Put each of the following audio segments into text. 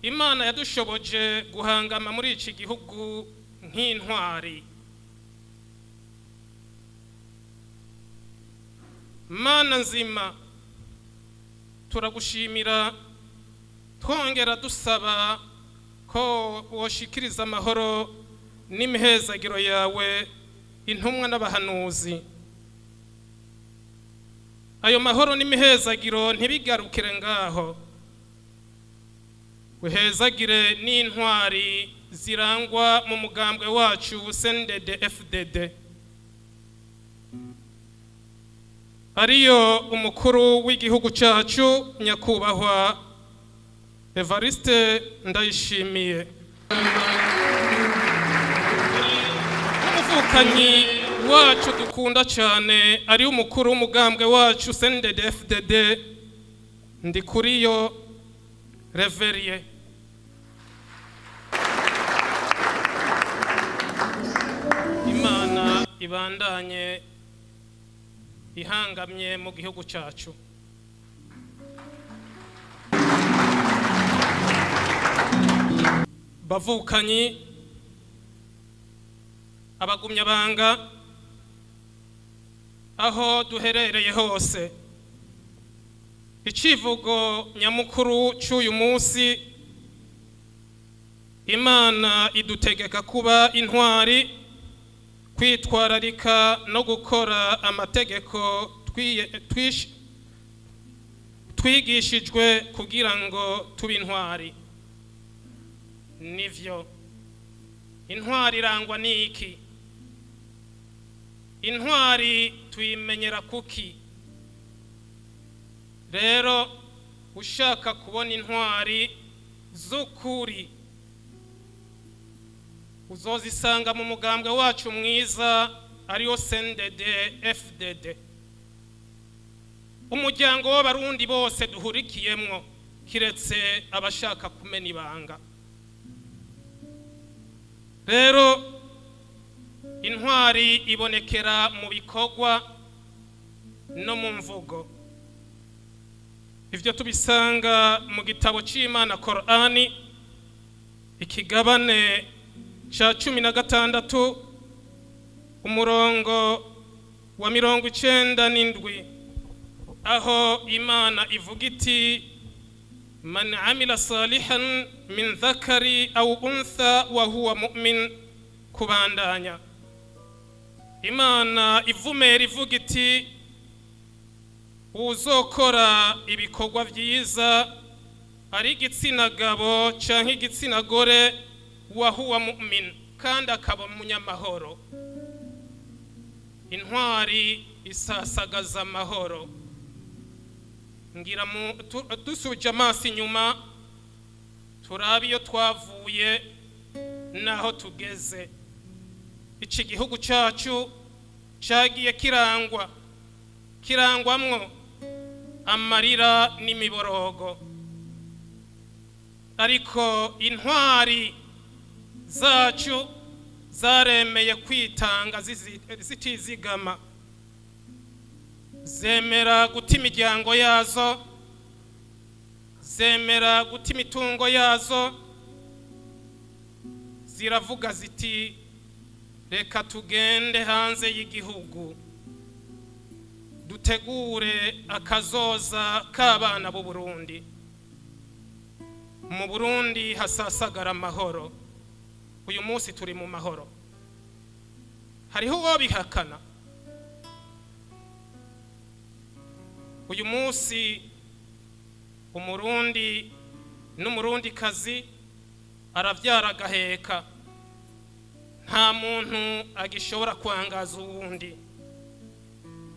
Imana yadushoboje guhangama muri iki gihugu nk'intwari. Mana nzima, turagushimira, twongera dusaba ko woshikiriza amahoro n'imihezagiro yawe intumwa n'abahanuzi. Ayo mahoro n'imihezagiro ntibigarukire ngaho, uhezagire n'intwari zirangwa mu mugambwe wacu CNDD FDD, ariyo umukuru w'igihugu cyacu nyakubahwa Evariste Ndayishimiye, n'umuvukanyi wacu dukunda cyane ari umukuru w'umugambwe wacu CNDD FDD Ndikuriyo Reverie. Imana ibandanye ihangamye mu gihugu cyacu. Bavukanyi, abagumyabanga, aho duherereye hose, icivugo nyamukuru cy'uyu munsi, Imana idutegeka kuba intwari, kwitwararika no gukora amategeko twigishijwe kugira ngo tube intwari. Nivyo, intwari irangwa n'iki? Intwari tuyimenyera kuki? Rero ushaka kubona intwari z'ukuri uzozisanga mu mugambwe wacu mwiza ariyo CNDD FDD, umuryango w'abarundi bose duhurikiyemwo, kiretse abashaka kumena ibanga. Rero intwari ibonekera mu bikorwa no mu mvugo. Ivyo tubisanga mu gitabo c'Imana Korani, ikigabane ca 16 umurongo wa 97, aho Imana ivuga iti: man amila salihan min dhakari au untha wa huwa mu'min. Kubandanya Imana ivumera ivuga iti: uzokora ibikorwa vyiza ari igitsina gabo canke igitsina gore, wa huwa mu'min, kandi akaba umunyamahoro. Intwari isasagaza amahoro. Ngira dusubije amaso inyuma turabe iyo twavuye naho tugeze. Iki gihugu cyacu cyagiye kirangwamwo amarira n'imiborogo, ariko intwari zacu zaremeye kwitanga zitizigama, zemera guta imiryango yazo, zemera guta imitungo yazo, ziravuga ziti: reka tugende hanze y'igihugu dutegure akazoza k'abana b'u Burundi. Mu Burundi hasasagara amahoro. Uyu munsi turi mu mahoro. Hariho uwo bihakana. Uyu munsi umurundi n'umurundikazi aravyara agaheka, nta muntu agishobora kwangaza uwundi.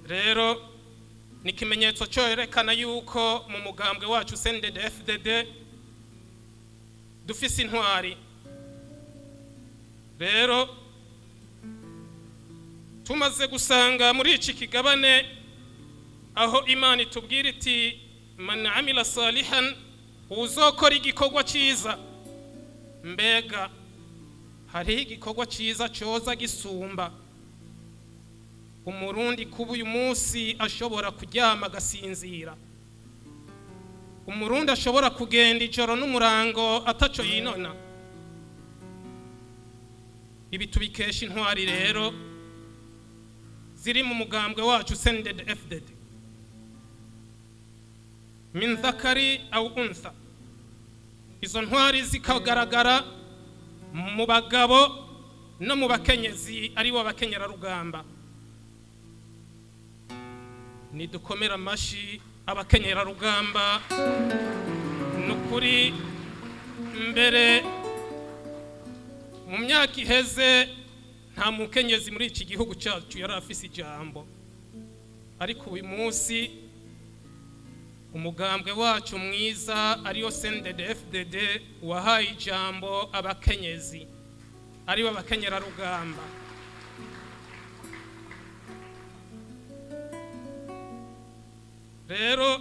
Rero ni ikimenyetso cyerekana yuko mu mugambwe wacu CNDD FDD dufise intwari. Rero tumaze gusanga muri iki kigabane aho Imana itubwira iti: man amila salihan, uzokora igikorwa cyiza. Mbega hariho igikorwa cyiza cyoza gisumba umurundi kuba uyu munsi ashobora kuryama agasinzira? Umurundi ashobora kugenda ijoro n'umurango ataco yinona. Ibi tubikesha intwari rero ziri mu mugambwe wacu CNDD FDD, min dhakari au untha. Izo ntwari zikagaragara mu bagabo no mu bakenyezi, aribo abakenyerarugamba. Nidukomera amashi abakenyerarugamba. Ni ukuri, mbere mu myaka iheze nta mukenyezi muri iki gihugu cyacu yari afise ijambo, ariko uyu munsi umugambwe wacu mwiza, ariyo CNDD FDD, wahaye ijambo abakenyezi, aribo abakenyerarugamba. Rero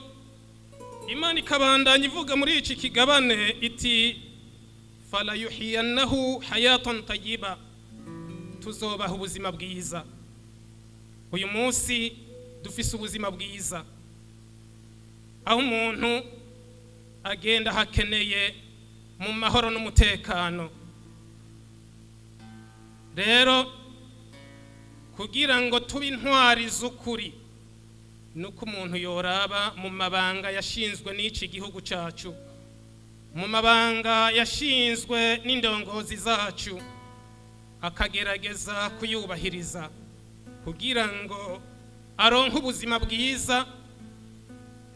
Imana ikabandanya ivuga muri iki kigabane iti: "Falayuhiyannahu hayatan tayyiba", tuzobaha ubuzima bwiza. Uyu munsi dufise ubuzima bwiza, aho umuntu agenda hakeneye mu mahoro n'umutekano. Rero kugira ngo tube intwari z'ukuri, nuko umuntu yoraba mu mabanga yashinzwe n'iki gihugu cyacu, mu mabanga yashinzwe n'indongozi zacu, akagerageza kuyubahiriza kugira ngo aronke ubuzima bwiza,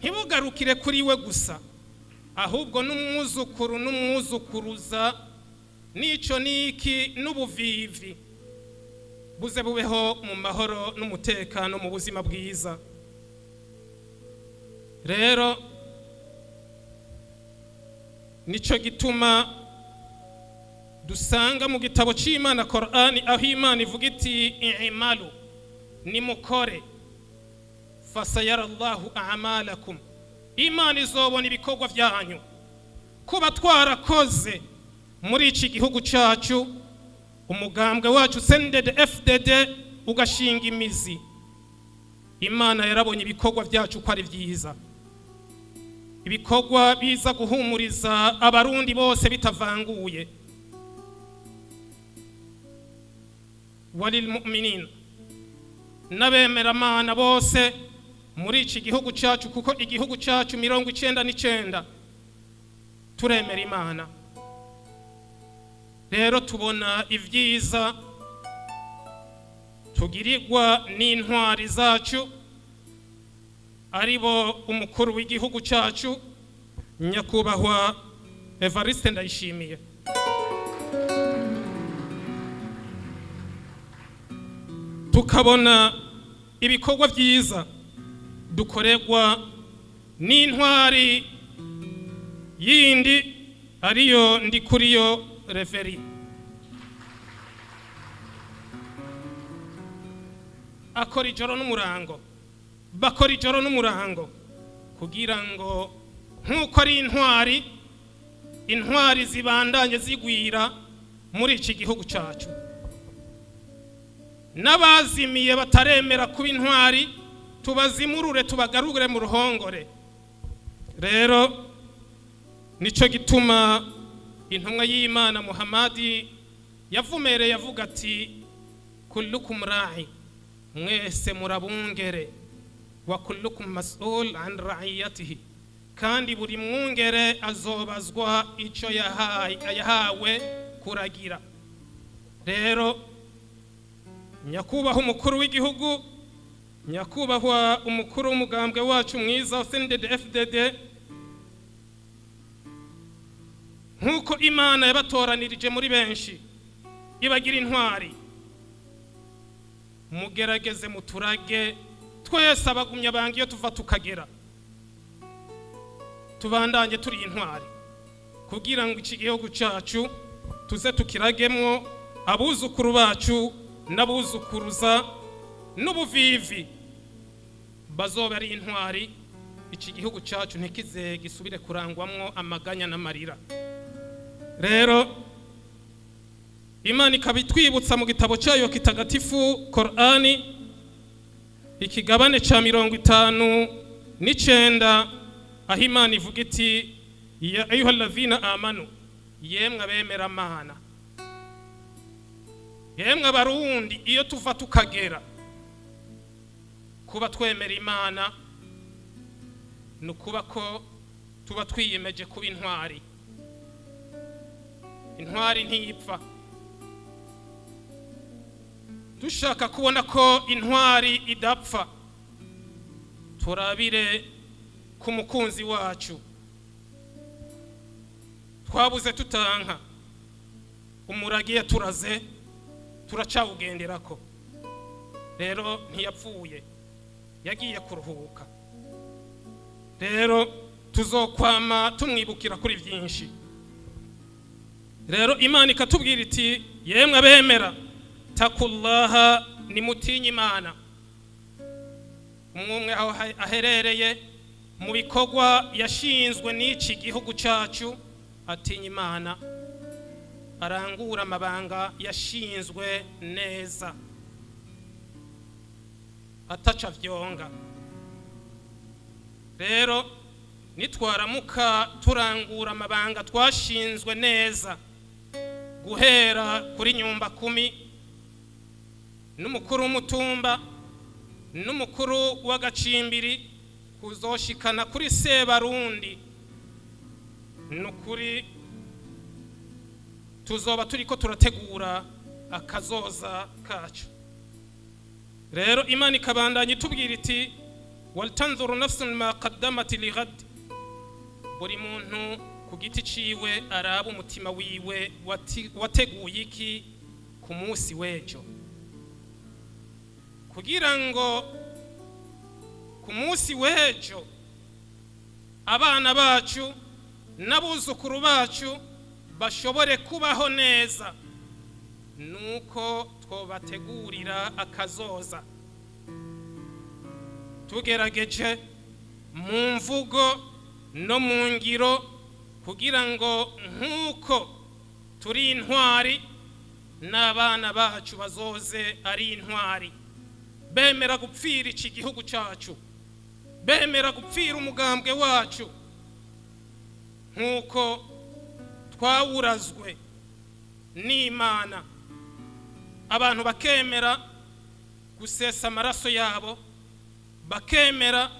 ntibugarukire kuri we gusa, ahubwo n'umwuzukuru n'umwuzukuruza n'ico niki n'ubuvivi buze bubeho mu mahoro n'umutekano, mu buzima bwiza. Rero nico gituma dusanga mu gitabo c'Imana Korani, aho Imana ivuga iti: "I'malu", nimukore, "fasayara Allahu a'malakum", Imana izobona ibikorwa byanyu. Kuba twarakoze muri iki gihugu cyacu, umugambwe wacu CNDD FDD ugashinga imizi, Imana yarabonye ibikorwa byacu ko ari byiza, ibikorwa biza guhumuriza Abarundi bose bitavanguye, walilmu'minin, n'abemeramana bose muri iki gihugu cyacu, kuko igihugu cyacu 99 turemera Imana. Rero tubona ibyiza tugirirwa n'intwari zacu, aribo umukuru w'igihugu cyacu nyakubahwa Evariste Ndayishimiye. Tukabona ibikorwa byiza dukorerwa n'intwari yindi, ariyo Ndikuriyo Reverien. Akora ijoro n'umurango, bakora ijoro n'umurango kugira ngo, nk'uko ari intwari, intwari zibandanye zigwira muri iki gihugu cyacu, n'abazimiye bataremera kuba intwari tubazimurure, tubagarure mu ruhongore. Rero nico gituma intumwa y'Imana Muhamadi yavumereye avuga ati: "Kullukum ra'i", mwese murabungere, wa kullukum mas'ul an ra'iyatihi, kandi buri mwungere azobazwa ico yahawe kuragira. Rero nyakubahwa umukuru w'igihugu, nyakubahwa umukuru w'umugambwe wacu mwiza CNDD FDD, nk'uko Imana yabatoranirije muri benshi ibagira intwari, mugerageze muturage twese abagumya banga iyo tuva tukagera, tubandanye turi intwari, kugira ngo iki gihugu cyacu tuze tukiragemwo abuzukuru bacu n'abuzukuruza n'ubuvivi bazoba ari intwari. Iki gihugu cyacu ntikize gisubire kurangwamwo amaganya n'amarira. Rero Imana ikaba itwibutsa mu gitabo cyayo kitagatifu Korani, ikigabane cya 59. Aho Imana ivuga iti: "Ya ayuha alladhina amanu", yemwe abemera Mana, yemwe Abarundi, iyo tuva tukagera, kuba twemera Imana ni ukuba ko tuba twiyemeje kuba intwari. Intwari ntiyipfa. Dushaka kubona ko intwari idapfa, turabire ku mukunzi wacu twabuze tutanka. Umurage yaturaze turacawugenderako. Rero ntiyapfuye, yagiye kuruhuka. Rero tuzokwama tumwibukira kuri byinshi. Rero Imana ikatubwira iti: "Yemwe abemera, takullaha", nimutinye Imana. Umwe aho aherereye mu bikorwa yashinzwe n'iki gihugu cyacu, atinya Imana, arangura amabanga yashinzwe neza, ataca vyonga. Rero nitwaramuka turangura amabanga twashinzwe neza, guhera kuri nyumba kumi n'umukuru w'umutumba n'umukuru w'agacimbiri, kuzoshikana kuri Sebarundi, ni ukuri tuzoba turiko turategura akazoza kacu. Rero Imana ikabandanya itubwira iti: "Waltanzuru nafsun ma qaddamat lighad". Buri muntu ku giti ciwe araba umutima wiwe wateguye iki ku munsi w'ejo, kugira ngo ku munsi w'ejo abana bacu n'abuzukuru bacu bashobore kubaho neza, nuko twobategurira akazoza. Tugerageje mu mvugo no mu ngiro, kugira ngo nk'uko turi intwari, n'abana bacu bazoze ari intwari, bemera gupfira iki gihugu cyacu, bemera gupfira umugambwe wacu nk'uko twawurazwe n'Imana, abantu bakemera gusesa amaraso yabo, bakemera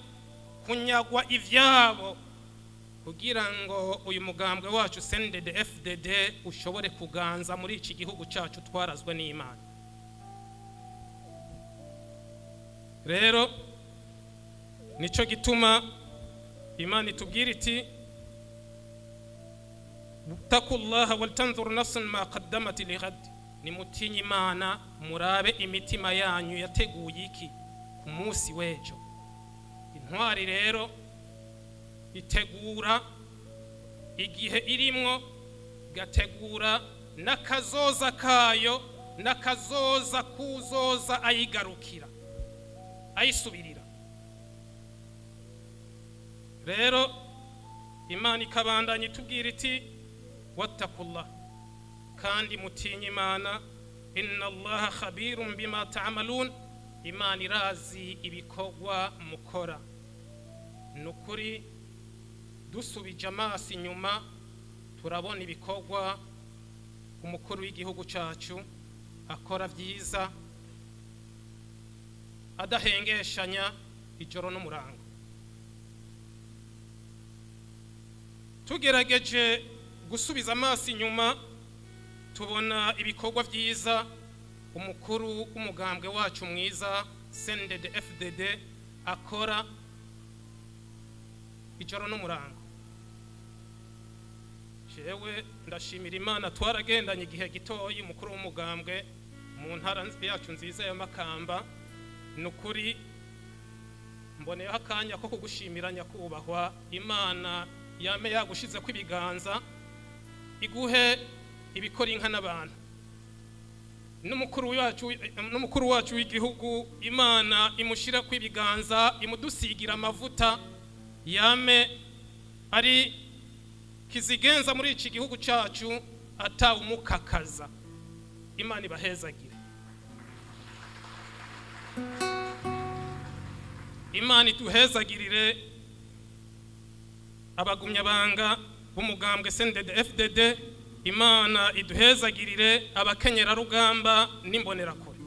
kunyagwa ivyabo, kugira ngo uyu mugambwe wacu CNDD FDD ushobore kuganza muri iki gihugu cyacu twarazwe n'Imana. Rero nico gituma Imana itubwira iti: "Takullaha waltanzur nafsun ma qaddamat lighad". Nimutinye Imana, murabe imitima yanyu yateguye iki ku munsi w'ejo. Intwari rero itegura igihe irimwo, igategura n'akazoza kayo, n'akazoza kuzoza ayigarukira, ayisubirira. Rero Imana ikabandanya itubwira iti: "Wattaqullah", kandi mutinye Imana. "Inna Allaha khabirun bima ta'malun", Imana irazi ibikorwa mukora. Ni ukuri, dusubije amaso inyuma, turabona ibikorwa umukuru w'igihugu cyacu akora byiza, adahengeshanya ijoro n'umurango. Tugerageje gusubiza amaso inyuma, tubona ibikorwa byiza umukuru w'umugambwe wacu mwiza CNDD FDD akora ijoro n'umurango. Jewe ndashimira Imana, twaragendanye igihe gitoyi umukuru w'umugambwe mu ntara yacu nziza ya Makamba. Ni ukuri mboneyeho akanya ko kugushimira, nyakubahwa. Imana yame yagushize ko ibiganza, iguhe ibikora inka n'abantu. N'umukuru wacu w'igihugu, Imana imushyira ku ibiganza, imudusigira amavuta, yame ari kizigenza muri iki gihugu cyacu atawumukakaza. Imana ibahezagire, Imana iduhezagirire. Abagumyabanga b'umugambwe CNDD FDD, Imana iduhezagirire abakenyerarugamba n'imbonerakure.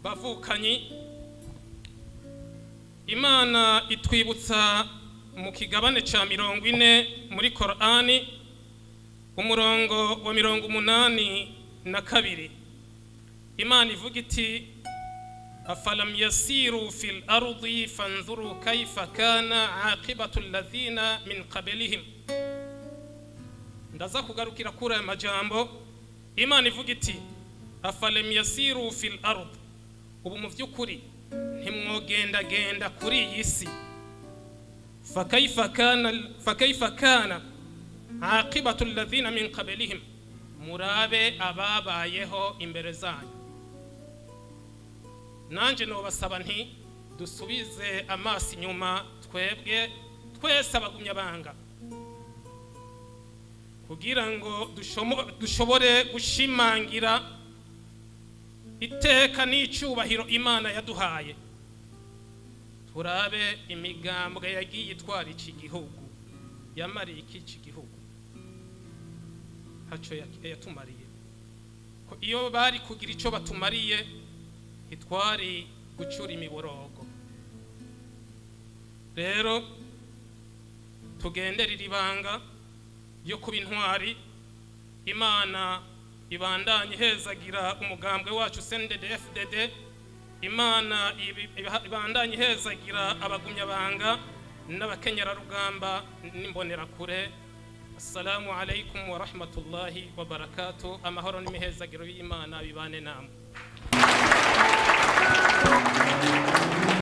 Bavukanyi, Imana itwibutsa mu kigabane ca 40 muri Korani, umurongo wa 82, Imana ivuga iti: afalam yasiru fil ardi fanzuru kaifa kana aqibatu alladhina min qablihim. Ndaza kugarukira kuri aya majambo. Imana ivuga iti: afalam yasiru fil ardi, ubu mu by'ukuri ntimwogendagenda kuri iyi si. Fakaifa kana aqibatu alladhina min qablihim, murabe ababayeho imbere zanyu. Nanje nobasaba nti dusubize amaso inyuma twebwe twese abagumyabanga, kugira ngo dushobore gushimangira iteka n'icubahiro Imana yaduhaye. Turabe imigambwe yagiye itwara iki gihugu, yamariye iki gihugu, ntaco yatumariye. Ko iyo bari kugira ico batumariye ntitwari gucura imiborogo. Rero tugendere iri banga yo kuba intwari. Imana ibandanye ihezagira umugambwe wacu CNDD FDD. Imana ibandanye ihezagira abagumyabanga n'abakenyerarugamba n'imbonerakure. Assalamu alaikum wa rahmatullahi wa barakatuh. Amahoro n'imihezagiro y'Imana bibane namwe.